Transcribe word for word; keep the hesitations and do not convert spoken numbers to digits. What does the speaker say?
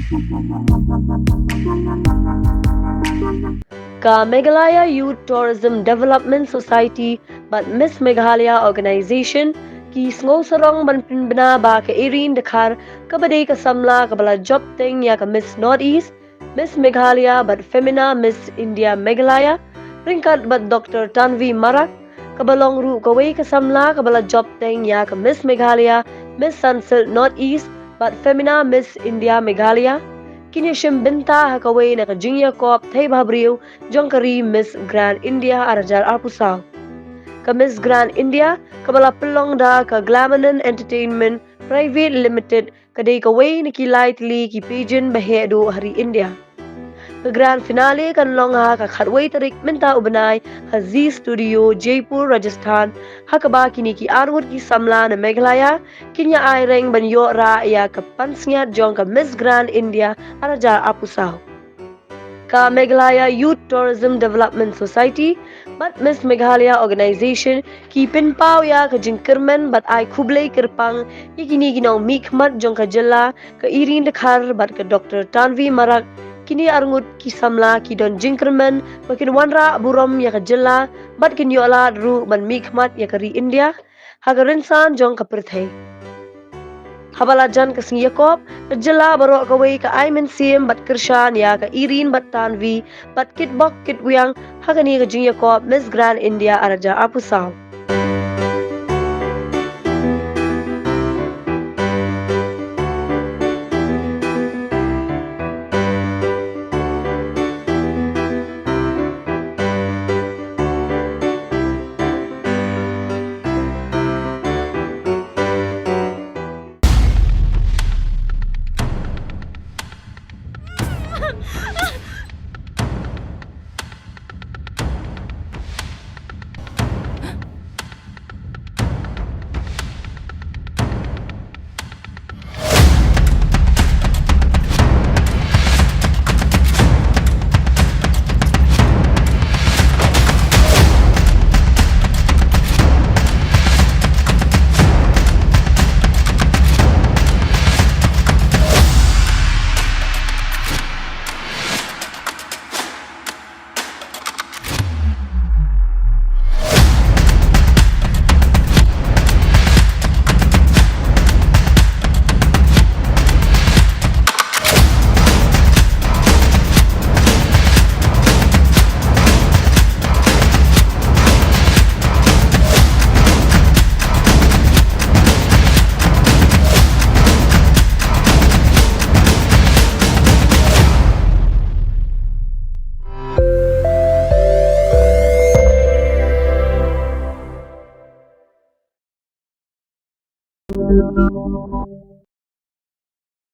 Ka Meghalaya Youth Tourism Development Society bad Miss Meghalaya Organization ki sngew sarong ban pynbna ba ka Irene Dkhar, kaba dei ka samla kaba la jop teng ïa ka Miss North East, Miss Meghalaya bad Femina Miss India Meghalaya, ryngkat bad Doctor Tanvi Marak, kaba long ruh kawei ka samla kaba la jop teng ïa ka Miss Meghalaya, Miss Sunsilk North East bad Femina Miss India Meghalaya, kin ïashim bynta ha kawei na ka jingïakop thei bhabriew jong ka ri Miss Grand India ar hajar arphew saw. Ka Miss Grand India, kaba la pynlong da ka Glamonon Entertainment Private Limited, ka dei kawei na ki lai tylli ki pageant ba heh duh ha ri India. Ka grand finale kan long ha ka khatwei tarik mynta u bnai ha Zee Studio, Jaipur, Rajasthan, ha kaba kine ki arngut ki samla na Meghalaya kin ïa aireng ban ïoh rah ïa ka pansngiat jong ka Miss Grand India ar hajar arphew saw. Ka Meghalaya Youth Tourism Development Society bad Miss Meghalaya Organization ki pynpaw ïa ka jingkyrmen bad ai khublei kyrpang ïa kine ki nongmihkhmat jong ka jylla, ka Irene Dkhar bad ka Doctor Tanvi Marak. Kine arngut ki samla ki don jingkyrmen ba kin wanrah burom ïa ka jylla bad kin ïoh lad ruh ban mihkhmat ïa ka ri India ha ka rynsan jong ka pyrthei. Haba la jan ka sngi ïakop, ka jylla baroh kawei ka ai mynsiem bad kyrshan ïa ka Irene bad Tanvi bad kitbok kitwiang ha kane ka jingïakop Miss Grand India ar hajar arphew saw.